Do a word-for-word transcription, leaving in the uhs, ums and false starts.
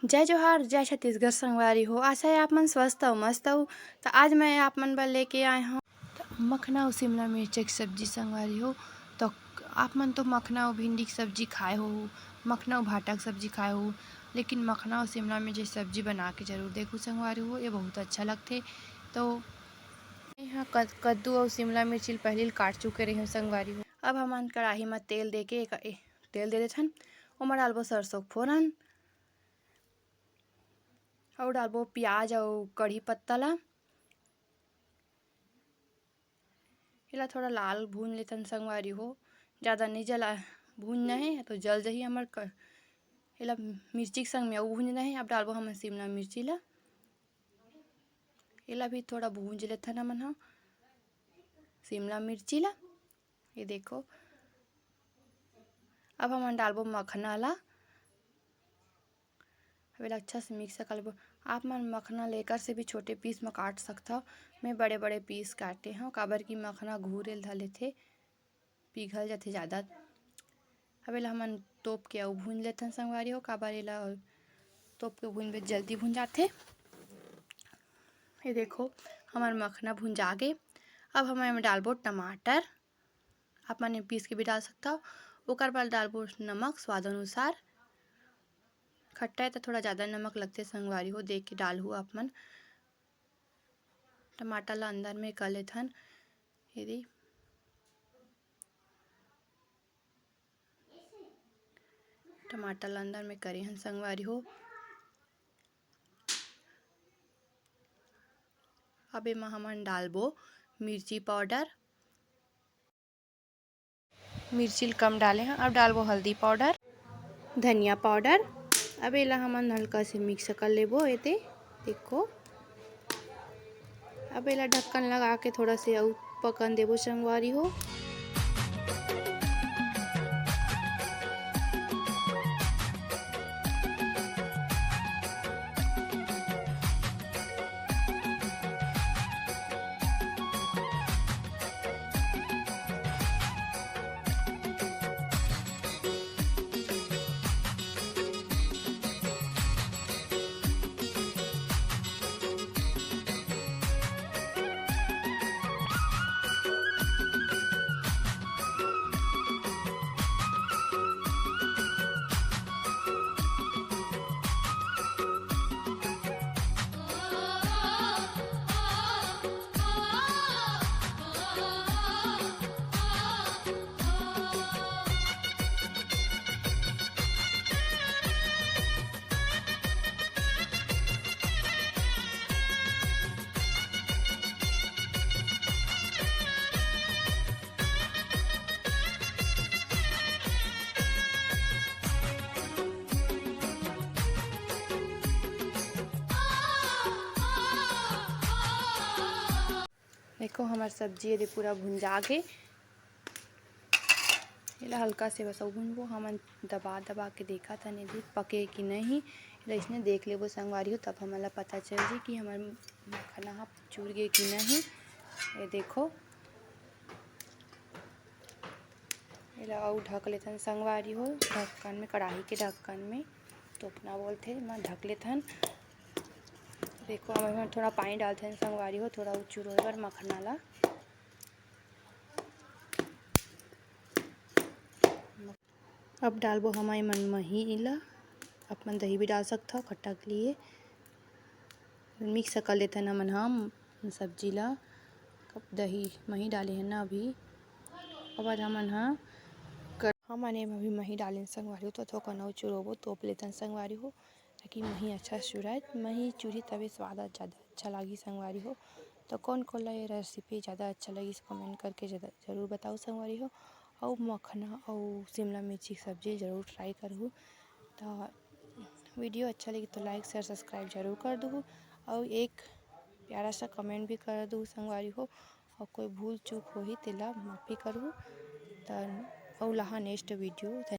जय जोहार, जय छत्तीसगढ़ संगवारी हो। आशा है आप मन स्वस्थ अउ मस्त हो। तो आज मैं आप मन बर लेके आए हूँ तो मखना अउ शिमला मिर्च के सब्जी संगवारी हो। तो आप मन तो मखना अउ भिंडी के सब्जी खाए हो, मखना अउ भाटा के सब्जी खाए हो, लेकिन मखना अउ शिमला मिर्च के सब्जी बना के जरूर देखो संगवारी हो, ये बहुत अच्छा लगथे। तो यहाँ कद-, कद्दू अउ शिमला मिर्च ल पहिली ल काट चुके रहे संगवारी हो। अब हमन कढ़ाई म तेल दे के एक, ए, तेल दे देथन, ओमा डालबो सरसों के फोरन, अउ डालबो प्याज अउ कढ़ी पत्ता ला। एला थोड़ा लाल भून लेथन संगवारी हो, ज़्यादा नहीं जला, भूनना है तो जल जही हमर क-, एला मिर्ची के संग में अउ भूनना है। अब डालबो हमन शिमला मिर्ची ला, एला भी थोड़ा भूंज लेथन हमन ह शिमला मिर्ची ला। ये देखो, अब हमन डालबो मखना ला। अब एला अच्छा से मिक्स कर लेबो। आप मन मखना लेकर से भी छोटे पीस में काट सकथव। मैं बड़े बड़े पीस काटे हव, काबर कि मखना घूरे ल धर लेथे, पिघल जाथे ज़्यादा। अब एला हमन तोप के अउ भूंज लेथन संगवारी हो, काबर एला तोप के भूंजबे जल्दी भूंज जाथे। ये देखो, हमर मखना भुंजा गे। अब हम एमे डालबो टमाटर, आप मन पीस के भी डाल सकथव। ओकर बाद डालबो नमक स्वाद अनुसार। खट्टा है तो थोड़ा ज़्यादा नमक लगथे संगवारी हो, देख के डालहू आप मन। टमाटर ला अंदर में कर लेथन, ये दे। टमाटर ला अंदर में करे हन संगवारी हो। अब एमा हमन डालबो मिर्ची पाउडर, मिर्ची ल कम डाले हन। अब डालबो हल्दी पाउडर, धनिया पाउडर। अब एला हमन हल्का से मिक्स कर लेबो। एते देखो, अब एला ढक्कन लगा के थोड़ा से अउ पकन देबो संगवारी हो। देखो, हमर सब्जी एदे पूरा भुंजा गे। एला हल्का से बस अउ भुंजबो। हमन दबा दबा के देखत हन, एदे पके कि नहीं। एला इसने देख लेबो संगवारी हो, तब हमन ला पता चल जी कि हमर मखना ह चूर गे कि नहीं। ये देखो, एला अउ ढक लेथन संगवारी हो, ढक्कन में, कढ़ाई के ढक्कन में, तोपना बोलथे, एमा ढक लेथन। देखो, अब एमा थोड़ा पानी डालथन संगवारी हो, थोड़ा अउ चुरोय बर मखना ला। अब डालबो हमन एमन मही ला, आप मन दही भी डाल सकथव खट्टा के लिए। मिक्स कर लेथन हमन ह सब्जी ला। अब दही मही डाले हन ना अभी, ओकर बाद हमन ह कर-, हमन एम अभी मही डालेन संगवारी हो, तो थोकन अउ चुरोबो, तोप लेथन संगवारी हो, ताकि मही अच्छा से चुराए। मही चुरही तबे स्वाद ज़्यादा अच्छा लागही संगवारी हो। तो कौन कौन ला ये रेसिपी ज़्यादा अच्छा लगिस, कमेंट करके ज़्यादा ज़रूर बताओ संगवारी हो। अउ मखना अउ शिमला मिर्ची के सब्जी ज़रूर ट्राई करहू। तो वीडियो अच्छा लगी तो लाइक, शेयर, सब्सक्राइब जरूर कर दूहू। अउ एक प्यारा सा कमेंट भी कर दूहू संगवारी हो। अउ कोई भूल चूक होही तेला माफ़ी करहू। त अउ लहा नेक्स्ट वीडियो।